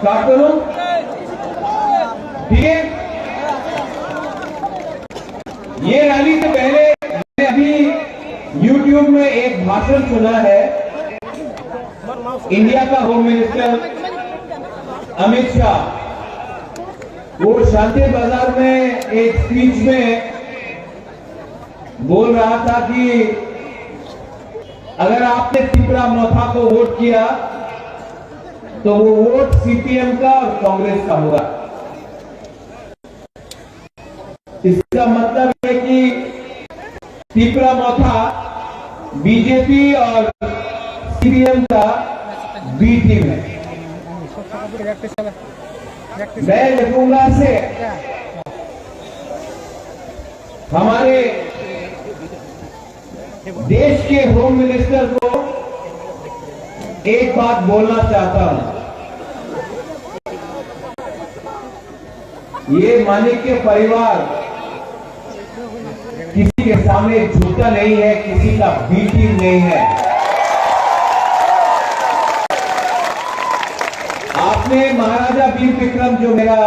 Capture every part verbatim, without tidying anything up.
प्राप्त करूं। ठीक है, ये रैली से पहले मैंने अभी YouTube में एक भाषण सुना है इंडिया का होम मिनिस्टर अमित शाह। वो शांति बाजार में एक स्पीच में बोल रहा था कि अगर आपने तिपरा मोथा को वोट किया तो वो वोट सीपीएम का और कांग्रेस का होगा। इसका मतलब है कि तिपरा मोथा बीजेपी और सीपीएम का बी टीम है। मैं लिखूंगा से हमारे देश के होम मिनिस्टर को एक बात बोलना चाहता हूं। ये मानिक के परिवार किसी के सामने झुकता नहीं है, किसी का बी टीम नहीं है। आपने महाराजा वीर विक्रम, जो मेरा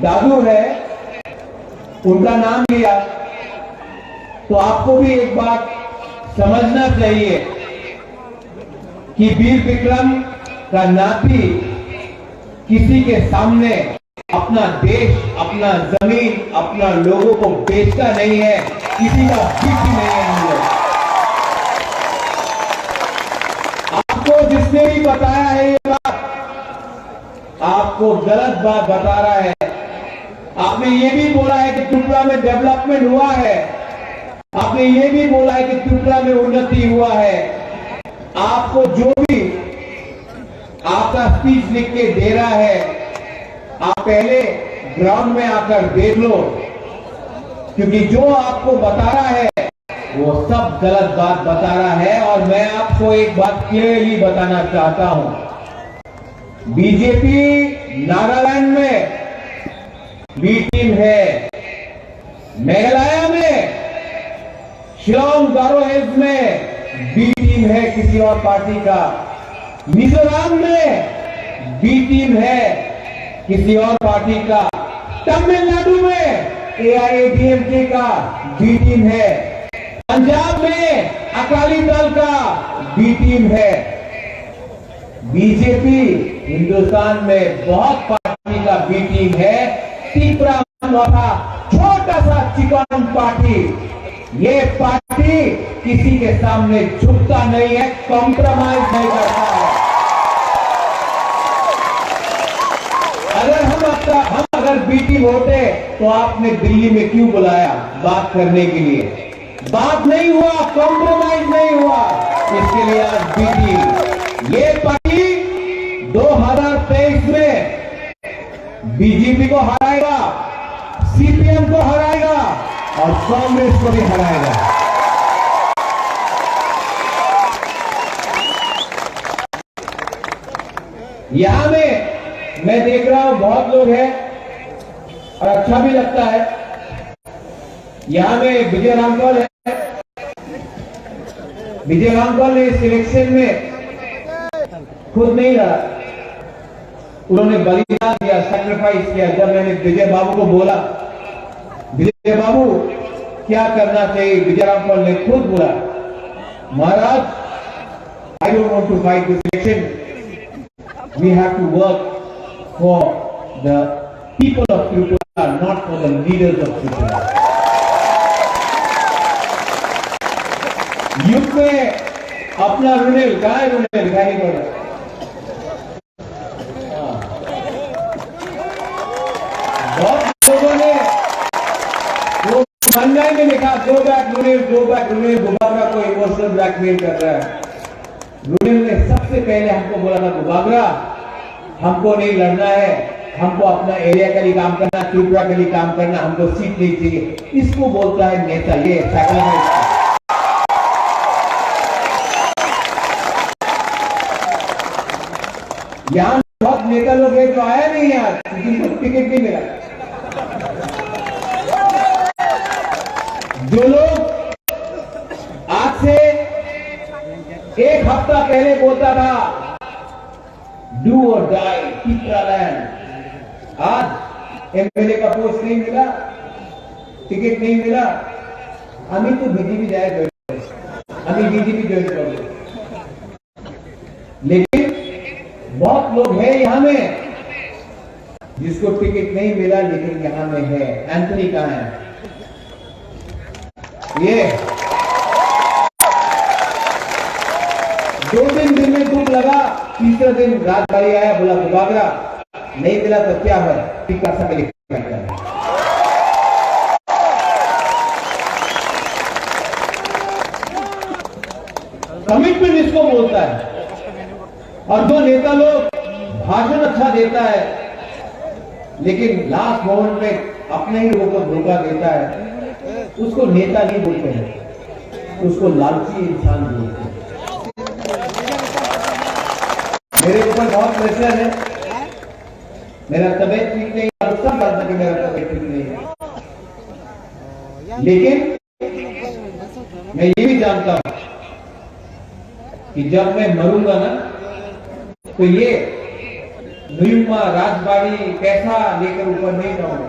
दादू है, उनका नाम लिया, तो आपको भी एक बात समझना चाहिए कि वीर विक्रम का नाती किसी के सामने अपना देश, अपना जमीन, अपना लोगों को बेचता नहीं है, किसी का भिख नहीं है हम लोग। आपको जिसने भी बताया है ये बात, आपको गलत बात बता रहा है। आपने ये भी बोला है कि त्रिपुरा में डेवलपमेंट हुआ है, आपने ये भी बोला है कि त्रिपुरा में उन्नति हुआ है। आपको जो भी आपका स्पीच लिख के दे रहा है, आप पहले ग्राउंड में आकर देख लो, क्योंकि जो आपको बता रहा है वो सब गलत बात बता रहा है। और मैं आपको एक बात क्लियरली बताना चाहता हूं, बीजेपी नागालैंड में बी टीम है, मेघालय में शिलोंग गारो हिल्स में बी टीम है किसी और पार्टी का, मिजोरम में बी टीम है किसी और पार्टी का, तमिलनाडु में एआईएडीएमके का बी टीम है, पंजाब में अकाली दल का बी टीम है। बीजेपी हिंदुस्तान में बहुत पार्टी का बी टीम है, तिपरा मोथा छोटा सा चिकन पार्टी, ये पार्टी किसी के सामने झुकता नहीं है, कॉम्प्रोमाइज नहीं करता है। अगर हम अपना, हम अगर बी टीम होते तो आपने दिल्ली में क्यों बुलाया बात करने के लिए? बात नहीं हुआ, कॉम्प्रोमाइज नहीं हुआ, इसके लिए आज बी टीम, ये पार्टी दो हज़ार तेईस में बीजेपी को हराएगा, सीपीएम को हराएगा और कांग्रेस को भी हराएगा। यहाँ में मैं देख रहा हूँ, बहुत लोग हैं और अच्छा भी लगता है। यहाँ में विजय रामपाल है। विजय रामपाल ने इस इलेक्शन में खुद नहीं लड़ा, उन्होंने बलिदान दिया, सैक्रिफाइस किया। जब मैंने विजय बाबू को बोला, "विजय बाबू, क्या करना चाहिए?" विजय रामपाल ने खुद बोला, "महाराज, I don't want to fight this election. We have to work for the people of Tripura, not for the leaders of Tripura." युद्ध में अपना रुनेल, कहाँ है रुनेल? दिखाई नहीं पड़ रहा। हाँ। बहुत लोगों ने वो मंडाई में लिखा, "Go back, रुनेल, go back, रुनेल, बुबागरा को इमोशनल ब्लैकमेल कर रहा है।" रुनेल ने सबसे पहले हमको बोला था, "बुबागरा, हमको नहीं लड़ना है, हमको अपना एरिया के लिए काम करना, त्रिपुरा के लिए काम करना, हमको सीट नहीं चाहिए।" इसको बोलता है नेता, ये सैक्रिफाइस। यहाँ बहुत नेता लोग हैं जो आया नहीं यार, क्योंकि उनको टिकट नहीं मिला। जो लोग आज से एक हफ्ता पहले बोलता था, "Do or die, Tipraland," आज एमएलए का पोस्ट नहीं मिला, टिकट नहीं मिला, আমি তো বিজেপি যায়, আমি বিজেপি জয়েন করবো। लेकिन बहुत लोग हैं यहाँ में जिसको टिकट नहीं मिला, लेकिन यहाँ में है। एंथनी कहाँ है? ये दो तीन दिन में दुख लगा, तीसरे दिन राजबाड़ी आया, बोला, "बुबागरा, नहीं मिला तो क्या हुआ, टिकट के लिए।" कमिटमेंट इसको बोलता है। और जो नेता लोग भाषण अच्छा देता है, लेकिन लास्ट मोमेंट में अपने ही लोगों को धोखा देता है, उसको नेता नहीं बोलते हैं, उसको लालची इंसान बोलते हैं। मेरे ऊपर बहुत प्रेशर है, मेरा तबीयत ठीक नहीं, आप सब जानते हैं कि मेरा तबीयत ठीक नहीं है, लेकिन मैं ये भी जानता हूँ कि जब मैं मरूंगा ना, तो ये नुयुमा राजबाड़ी पैसा लेकर ऊपर नहीं जाऊंगा,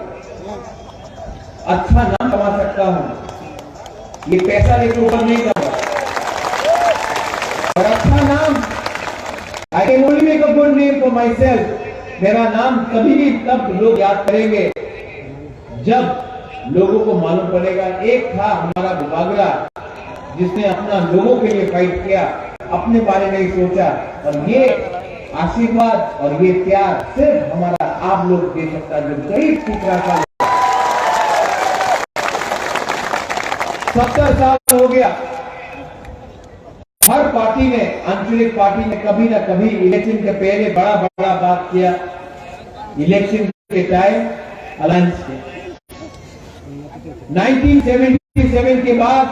अच्छा नाम कमा सकता हूँ, ये पैसा लेकर ऊपर नहीं जाऊंगा। और अच्छा नाम, I can only make a good name for myself। मेरा नाम कभी भी तब लोग याद करेंगे जब लोगों को मालूम पड़ेगा, एक था हमारा बुबागरा, जिसने अपना लोगों के लिए फाइट किया, अपने बारे में ही सोचा, और ये आशीर्वाद और ये प्यार सिर्फ हमारा आप लोग दे सकता है, जो गरीब टुकड़ा सा। सत्तर साल हो गया, हर पार्टी ने, आंचलिक पार्टी ने कभी ना कभी इलेक्शन के पहले बड़ा बड़ा बात किया, इलेक्शन के टाइम अलायंस किया। नाइनटीन सेवेंटी सेवन के बाद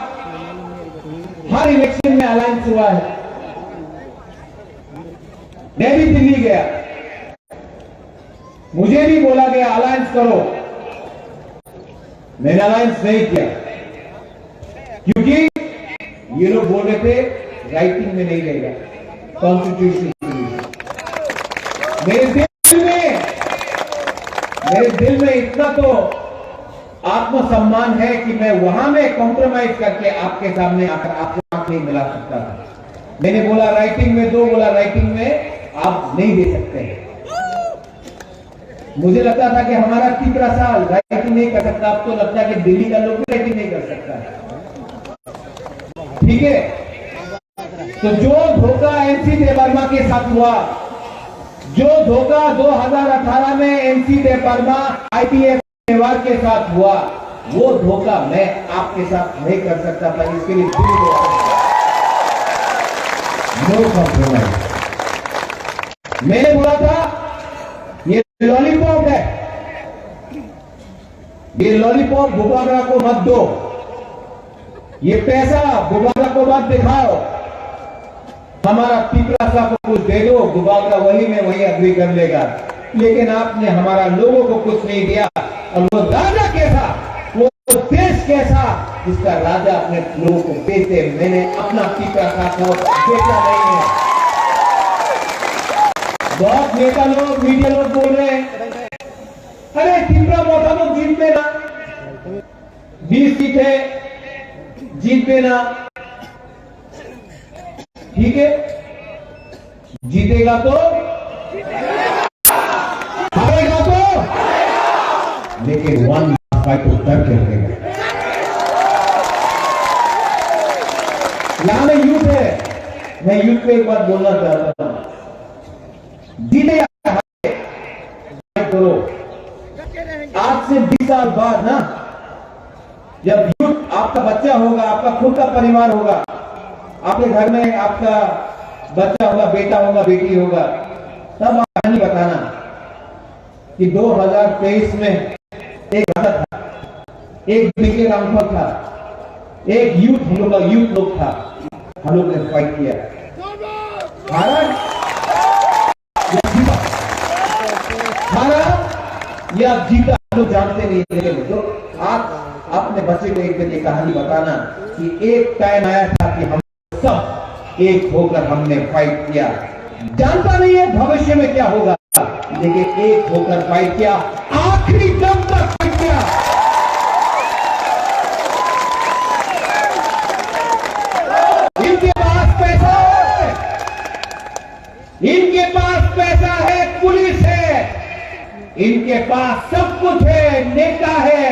हर इलेक्शन में अलायंस हुआ है। मैं भी दिल्ली गया, मुझे भी बोला गया अलायंस करो, मैंने अलायंस नहीं किया, क्योंकि ये लोग बोल रहे थे राइटिंग में नहीं रहेगा, कॉन्स्टिट्यूशन। मेरे दिल में, मेरे दिल में इतना तो आत्मसम्मान है कि मैं वहां में कॉम्प्रोमाइज करके आपके सामने आकर आपको आंख नहीं मिला सकता था। मैंने बोला राइटिंग में दो, बोला राइटिंग में आप नहीं दे सकते हैं। मुझे लगता था कि हमारा तिपरा सा राइटिंग नहीं कर सकता, अब तो लगता है कि दिल्ली का लोग भी राइटिंग नहीं कर सकता। ठीक है, तो जो धोखा एनसी देवर्मा के साथ हुआ, जो धोखा दो हज़ार अठारह में एनसी देवर्मा आईपीएस परिवार के साथ हुआ, वो धोखा मैं आपके साथ नहीं कर सकता था। इसके लिए दिल को no compromise। मैंने बोला था, ये लॉलीपॉप है, ये लॉलीपॉप बुबागरा को मत दो, ये पैसा बुबागरा को मत दिखाओ, हमारा तिपरासा को कुछ दे दो, बुबागरा वही में वही एग्री कर लेगा। लेकिन आपने हमारा लोगों को कुछ नहीं दिया और वो राजा कैसा, वो देश कैसा जिसका राजा अपने लोगों को बेचे। मैंने अपना तिपरासा को बेचा नहीं है। बहुत नेता लोग, मीडिया लोग बोल रहे हैं, अरे तिपरा मोथा लोग जीत में ना, बीस सीट है, जीत में ना, ठीक है, जीतेगा तो, हारेगा तो, लेकिन वन लाख का तो डर के हारेगा। यहाँ में यूथ है, मैं यूथ को एक बात बोलना चाहता हूँ, जीते या हारे, करो। आज से बीस साल बाद ना, जब यूथ आपका बच्चा होगा, आपका खुद का परिवार होगा, आपके घर में आपका बच्चा होगा, बेटा होगा, बेटी होगा, तब आप कहानी बताना कि दो हज़ार तेईस में एक राजा था, एक बीके रामफल था, एक यूथ हम लोग का यूथ लोग था, हम लोग ने फाइट किया। भारत या जीता, हारा या जीता, हम लोग जानते नहीं, लेकिन तो आप अपने बच्चे को एक दिन ये कहानी बताना कि एक टाइम आया था कि हम सब एक होकर हमने फाइट किया। जानता नहीं है भविष्य में क्या होगा, लेकिन एक होकर फाइट किया, आखिरी दम तक फाइट किया। इनके पास पैसा है, इनके पास पैसा है, पुलिस है, इनके पास सब कुछ है, नेता है,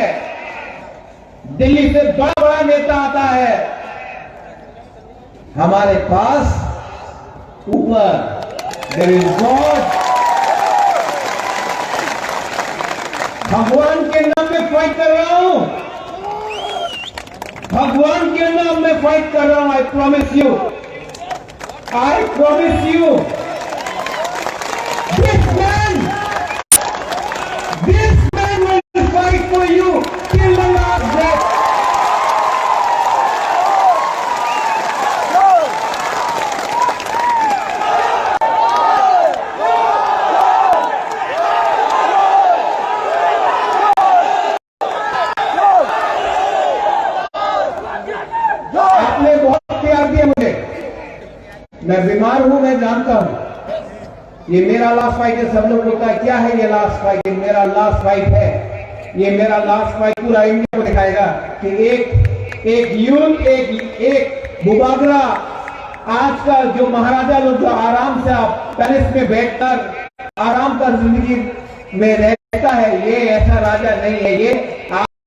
दिल्ली से बड़ा बड़ा नेता आता है। हमारे पास ऊपर there is God। भगवान के नाम में फाइट कर रहा हूं, भगवान के नाम में फाइट कर रहा हूं। I promise you, I promise you, this man, this man will fight for you till the last breath. आपने बहुत प्यार दिया मुझे। मैं बीमार हूं, मैं जानता हूं। ये मेरा लास्ट फाइट है। सब लोग बोलता है, "क्या है ये लास्ट फाइट?" ये मेरा लास्ट फाइट है। ये मेरा लास्ट फाइट पूरा इंडिया को दिखाएगा कि एक, एक यूथ, एक, एक बुबागरा, आज का जो महाराजा लोग जो आराम से आप पैलेस में बैठकर आराम का जिंदगी में रहता है, ये ऐसा राजा नहीं है। ये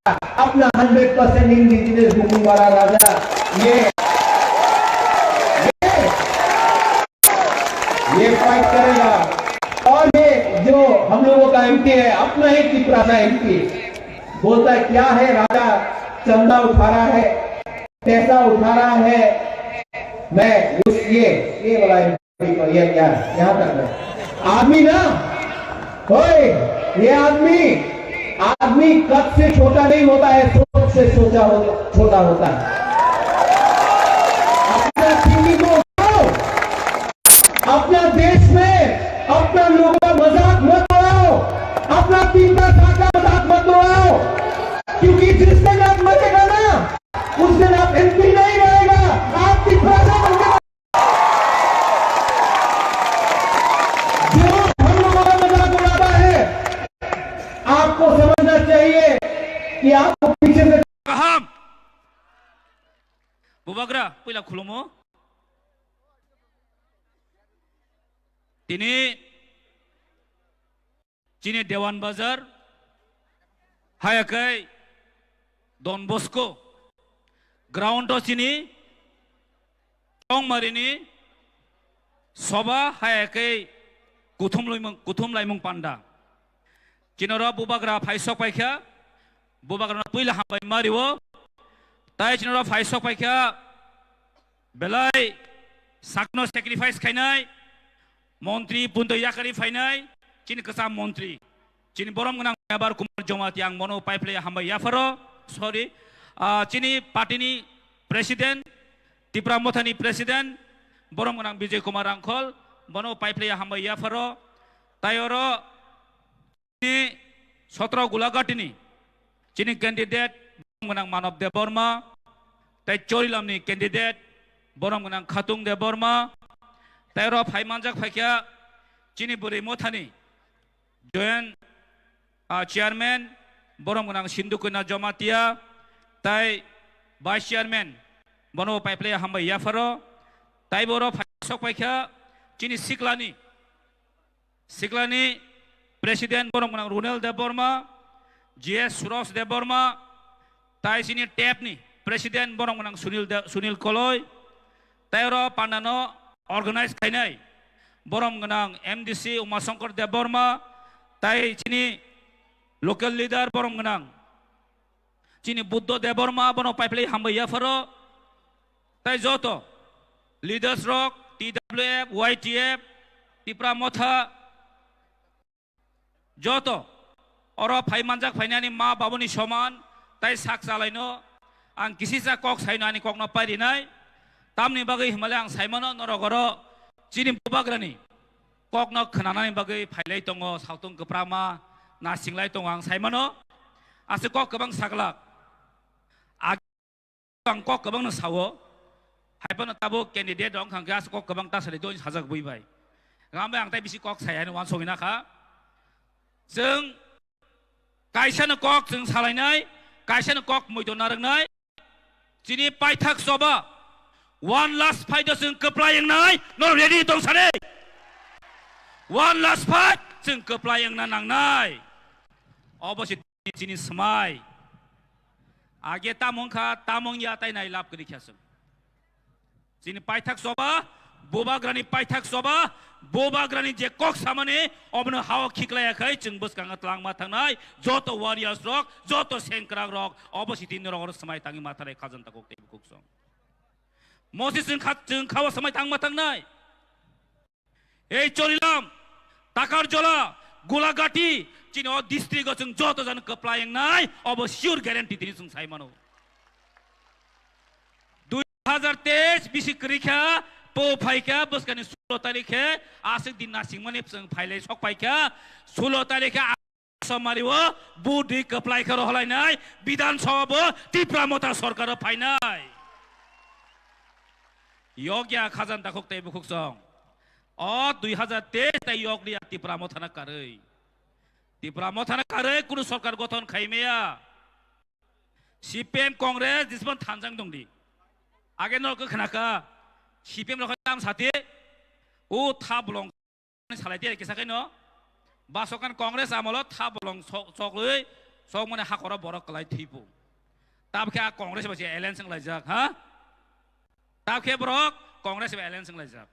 अपना हंड्रेड परसेंट इंडिजिनस भूमि वाला राजा, ये, ये, ये फाइट करेगा। और ये जो हम लोगों का एमपी है, अपना ही तिपरासा एमपी, बोलता है, "क्या है राजा, चंदा उठा रहा है, पैसा उठा रहा है।" मैं उस, ये, ये वाला एमपी तो ये क्या है? यहाँ तक है। आदमी ना, ओए, ये आदमी, आदमी कद से छोटा नहीं होता है, सोच से सोचा हो, छोटा होता है। अपना थिंकिंग को उठाओ, अपना देश में अपना लोगों का मजाक मत उड़ाओ, अपना तिपरासा का मजाक मत उड़ाओ, क्योंकि जिस दिन आप मरेगा ना, उस दिन आप एमपी नहीं रहेगा, आप तिपरासा बन के जो हम लोगों का मजाक उड़ाता है, आपको समझना चाहिए कि आपको पीछे से Kaham. Bubagra, puila khulumo. Tini chini Dewan Bazar, haya khe Don Bosco ground o chini Chongmarini soba haya khe kuthum laimung, kuthum laimung panda. Chinoro bubagra phai sok paikha, bubagrano puila hambai mario. Tai chinoro phai sok paikha, belai sakno sacrifice khainai, Montri punto yakari phainai, chini kwcham montri, chini borom gwnang Mebar Kumar Jamatia, ang bono paiphile hambai yapharo, sorry, ah, chini party ni president, Tipra Motha ni president, borom gwnang Bijay Kumar Rangkhol, bono paiphile hambai yapharo, tai oro ni sotro Gulagati ni chini candidate borom gwnang Manob Debbarma, tai Chorilam ni candidate borom gwnang Khatung Debbarma, tai oro phai manjak phaikha chini bwrwi mothani joint, ah, chairman borom gwnang Sindhu Kanya Jamatia, tai vice chairman bono paiphile hambai yapharo, tai boro phai sok phaikha chini siklani Siklani president borom gwnang Runel Debbarma, G S Suros Debbarma, tai chini tep ni president borom gwnang Sunil De-, Sunil Koloi, tai oro pandano organize khainai borom gwnang M D C Umashankar Debbarma, tai chini local leader borom gwnang chini Buddho Debbarma, bono paiphile hambai yapharo, tai joto leaders rok, T W F, Y T F, Tipra Motha, joto oro phai manjak phainani ma babuni soman, tai sak chalaino ang kisisa kok saino ani kokno pairinai, tamni bagwi himale ang saimano norok oro chini bubagrani kokno khwnanani bagwi phailai tongo, sautong kwprama nasinglai tongo ang saimano, aswk kok kwbang saglak. Ag-, ang kok kwbangno sao, haiphano tabuk candidate rok wngkha khe aswk kok kwbang ta sari doi sajak bui bai. Gam bai ang tai bisi kok sai ani uansugwi nakha. Chwng kaisano kok chwng salainai, kaisano kok muito narwknai. Chini paithak choba, one last fight o chwng kwplai wngnai, no ready tong sani? One last fight, chwng kwplai wngna nangnai. Obo se chini swmai. Age tamo wngkha, tamo wngya, tai nai lab kwrwi kha chwng. Chini paithak choba, bubagrani paithak choba, bubagrani je kok samani, obono hao khiklaiya khai, chwng bwskango tlangma thangnai, joto warriors rok, joto sengkrak rok, obo sitini rok oro swmai tangwi matharai khajanta kok tei bukhuk song. Mosi chwng kha, chwng khao swmai tangma thangnai. Ei Chorilam, Takarjola, Gulagati, chini o district o chwng joto jani kwplai wngnai, obo sure guarantee tini chwng sai mano. Dui hazar teis bisi kwrwi kha, po phai kha, bwskani sulo tarikh khe, aswk din nasingmani chwng phailai sok pai kha, sulo tarikh khe Somari o vote rwi kwplai khe rohorlainai, Bidhan Sabha bo Tipra Motha sorkar o phainai. Yokya khajanta khuk tei bukhuk song. O dui hazar teis tai yok liya Tipra Motha na karwi. Tipra Motha na karwi kunu sorkar gothon khai maya. C P M Congress disman thanjang dong di. Age no khe khna kha C P M rok tam sati. O tha bolong salai tiya kisa khe no. Basokan Congress amolo tha bolong sok, sok lwi sok mane hakoro borok kwlai thwipo. Tab khe a Congress bai se alliance wng laijak ha. Tab khe borok Congress bai alliance wng laijak.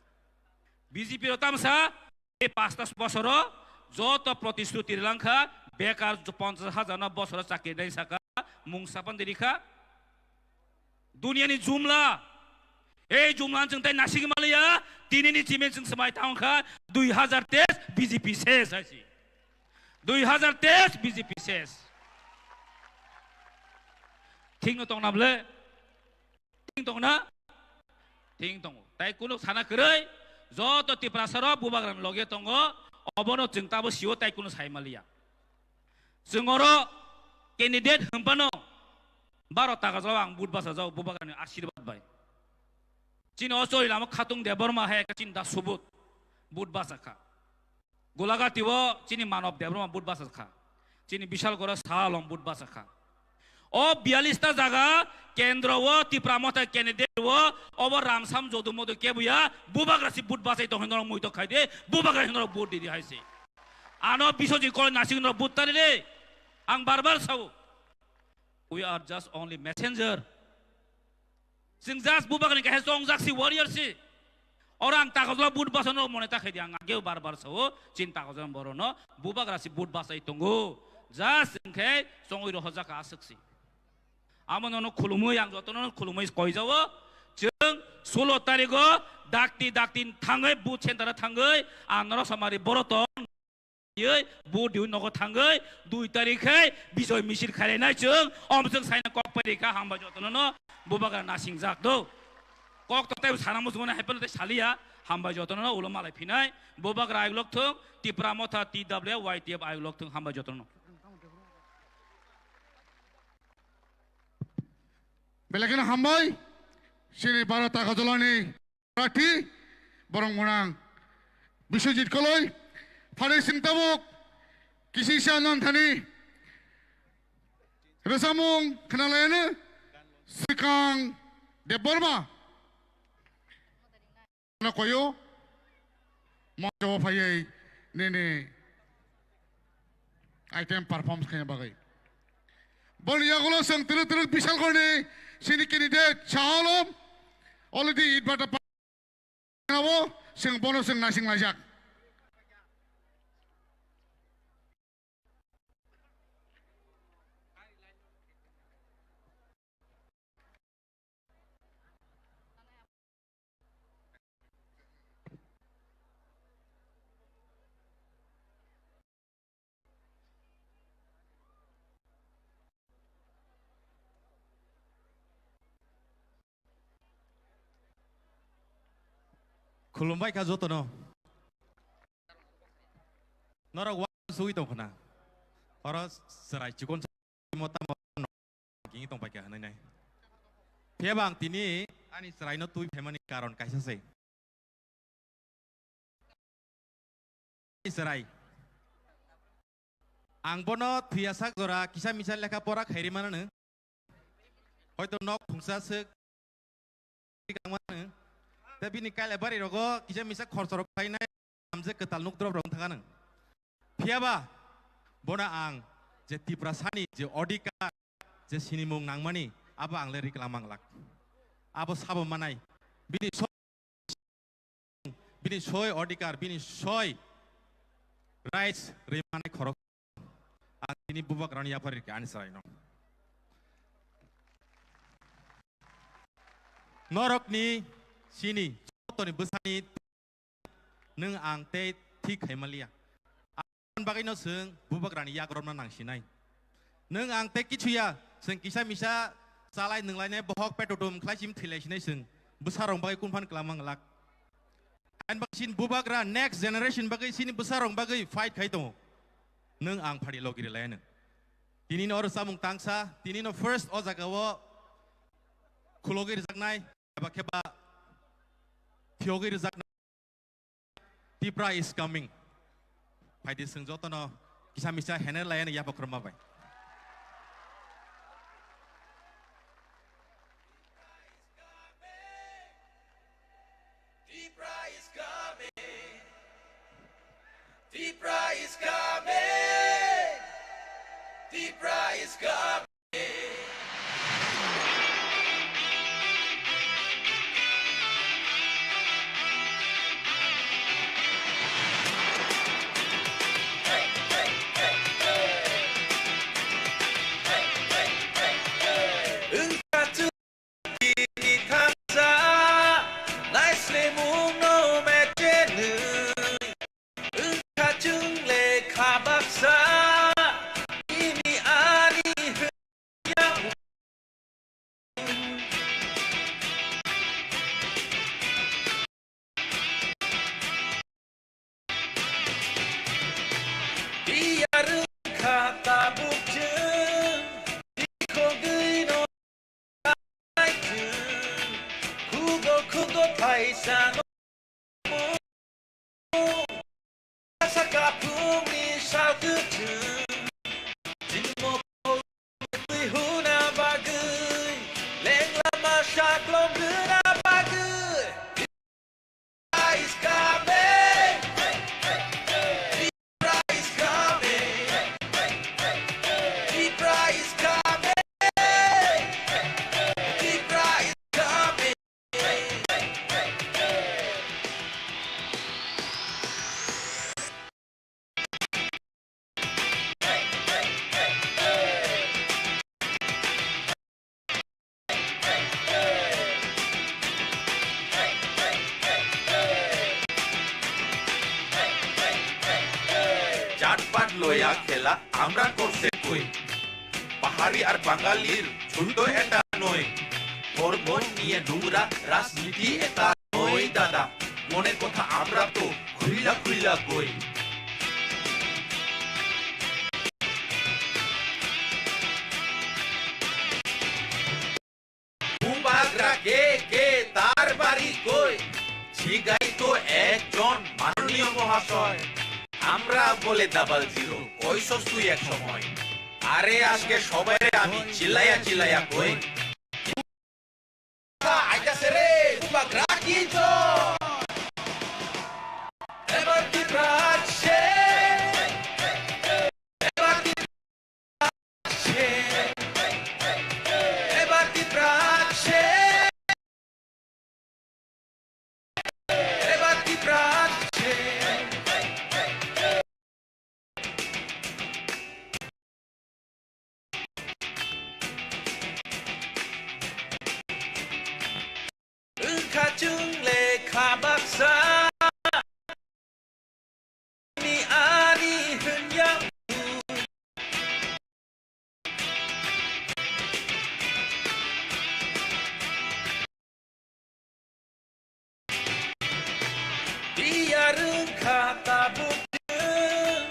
B J P rok tamsa Ei pasta bosoro joto protishruti rilangkha, bekar ponchas hajar no bosoro chakri nai saka, mung sapan dirikha. Duniani jumla, ei jumla chwng tai nasigi maliya, tinini chimi chwng swmai tangkha, dui hazar teis B J P ses haisi. Dui hazar teis B J P ses. Thik no tong nable? Thing tong na? Thing tongo. Tai kunu sana kwrwi, joto Tiprasa rok bubagrani loge tongo, obono chwng tabo sio tai kunu sai maliya. Chwng oro candidate hwnphano baro taka jao ang vote basa jao bubagrani ashirbad bai. Chini o chori lama Khatung Debbarma hai ekta chini da subut vote basa kha. Gulagati o chini Manob Debbarma vote basa kha. Chini Bishal Gora Saha along vote basa kha. O biyalish ta jaga kendro o Tipra Motha candidate o obo Ramsam Jodu Modu kebuya bubagra si vote basai tong hinwi norok muitok khai de, bubagra hinwi norok vote di di hai se. Ano Biswajit Koloi nasing norok vote tari de. Ang bar bar sao. We are just only messenger. Chwng just bubagrani kaisa chongjak si warrior si. Oro ang takajla vote basa no mone ta khaidi ang ageo bar bar sao chin takajla boro no bubagra si vote basai tongo. Just hwnkhe chongwi rohorjak aswk si. Amo nono khulumwi ang jotono khulumwi koijao. Chwng sulo tarigo dakti dakti thangwi booth center-o thangwi ang norok samari borok tong. Yei, bo diwi nogo thangwi dui tarikh khe bijoy misil khainai chwng, om chwng saina kok pai rikha, hambai jotono no bubagra nasingjak do. Kok to tei sana muchungmani hai phano tei saliya, hambai jotono no ulo malai phinai, bubagra ayuk lok thung, Tipra Motha T W Y T F ayuk lok thung, hambai jotono no. Belai kheno hambai, chini Bharat Agartala ni Prarthi borok mwnang Biswajit Koloi, pharai chwng tabuk kisisa nonthani rwchapmung khwnalaiyano swkang Debbarma no koyo moncho phaiwi nini item perform khaina bagwi. Boni yagulo chwng twrwk twrwk Bishalgarhni chini candidate Shah Alam already idbata pa-, chwng bono chwng naising laijak. Khulumbai kha jotono. Norok wa sugwi tong khna. Oro chwrai chikon tamo tamo kini tong paikha hwnwi nai. Phiya ba ang tini ani chwraino twi phaimani karon kaisa se. Chwrai. Ang bono thwiyasak jora kisa misa lekha pora khairi manano. Hoito nok khungsa swk tei bini kailabari rogo kisa misa khorsa rok khainai, amje kwtal nuk drop rok thangano. Phiya ba bono ang je Tiprasani je odhikar, je sinimung nangmani, abo ang le rikla manglak. Abo sabo manai. Bini so-, bini soi odhikar, bini soi rights rimani khorok. Ang tini bubagrani yapharikha ani chwraino. Norokni sini jotoni bwsani nwng ang tei thik khaimaliya. Aboni bagwino chwng bubagrani yagrokno nangsinai. Nwng ang tei kichuya, chwng kisa misa chalai nwnglainai bohok petotum khlai sim thwilaisinai chwng bwsarok bagwi kunphan kwlangma glak. Ani bagwi chini bubagra next generation bagwi chini bwsarok bagwi fight khai tongo. Nwng ang phari logi rilaianw. Tinino oro chamung tangsa, tinino first o jagao khulogwi rwjaknai, eba kheba phiyogwi rwjaknai. Tipra is coming. Phaidi chwng jotono kisa misa hene layani yapha khorma bai. Tipra is coming. Tipra is coming. Tipra is coming. Wngkha chwng tini thansa, naislemungno mechenwi. Wngkha chwng lekha baksa, nini ani hwnya. Tiyar wngkha tabuk chwng, sikhogwino. Khugo khugo phaisa no saka phungni sal kwthwng. Chini mokol twi huna bagwi, lengla ma saklong rwna bagwi. Is coming. Tipra is coming. Tipra is coming. Tipra is coming. ইয়া খেলা আমরা করছে কই? পাহাড়ি আর বাঙালির যুদ্ধ এটা নয়, ধর্ম নিয়ে নোংরা রাজনীতি এটা নয় দাদা। মনের কথা আমরা তো খুইলা খুইলা কই। বুবাগ্রা কে কে, তার বাড়ি কই? জিগাই তো একজন মাননীয় মহাশয়। আমরা বলে ডাবল জিরো, কইছস তুই এক সময়। আরে আজকে সবাইরে আমি চিল্লাইয়া চিল্লাইয়া কই। আইতাছে রে, বুবাগ্রা কি জয়। এবার কি প্রাণ শেষ? এবার কি Wngkha chwng le kha baksa ni ani hwnya. Biyar wngkha tabuk chwng.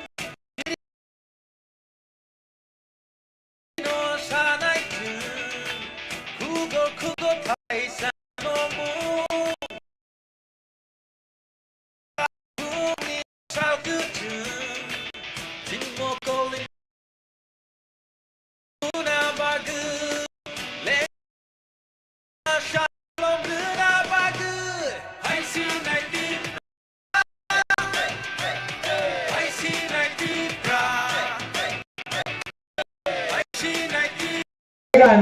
No sanai chwng, khugo khugo thaisa no mung. Bumni sal kwchwng, chwng mokol ni muna bagwi, le salom rwna bagwi, hai sinai tip.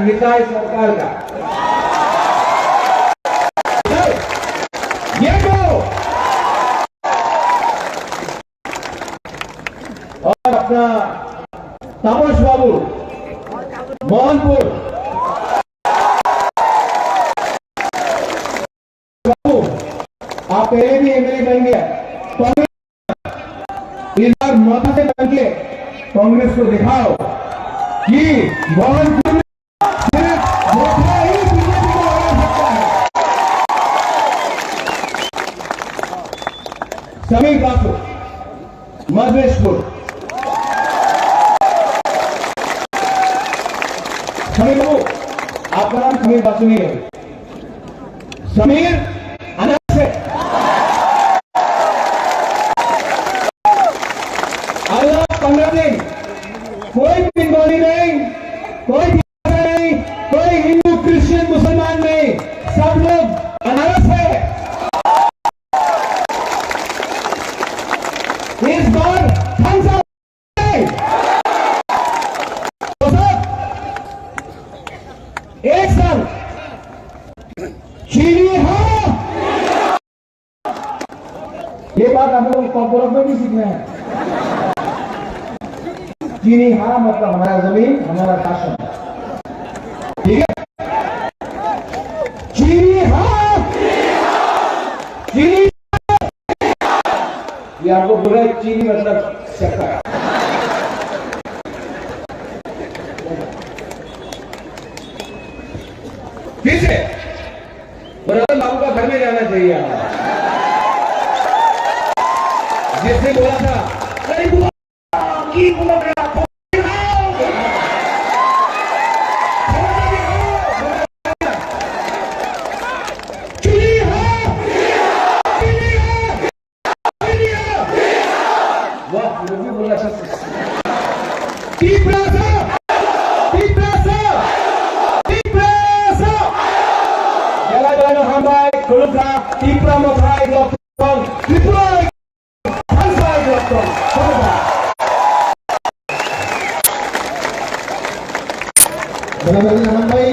निकाय सरकार का। ये तो और अपना तापस बाबू मोहनपुर बाबू, आप पहले भी एमएलए बन गया, कांग्रेस इस बार मौका से बन के कांग्रेस को दिखाओ कि मोहनपुर में सिर्फ धोखा ही बीजेपी को हरा सकता है। समीर बासु, मधेशपुर। समीर बाबू, आपका नाम समीर बासु नहीं है। समीर अनाथ है। अगला पन्द्रह दिन कोई बंगाली नहीं, कोई बिहारी नहीं, कोई हिंदू, क्रिश्चियन, मुसलमान नहीं, सब लोग अनाथ है। इस बार हम सब एक साथ चीनी हाँ। ये बात आप लोग कॉर्पोरेट में भी सीखना है। चीनी हाँ मतलब हमारा जमीन, हमारा शासन। ठीक है? चीनी हाँ, चीनी ये आपको बोला है, चीनी मतलब शक्कर। फिर से, रतन बाबू का घर में जाना चाहिए आप। जिसने बोला था, "अरे बुआ, की बोल रहे आप?" चीनी हाँ, चीनी हाँ। Wah, lebih berasa. Tiprasa! Tiprasa! Tiprasa! Jala jala hambai, kulukha, Tipra mothai, lokthong, Tripura, hambai, lokthong, hambai. Jala jala hambai,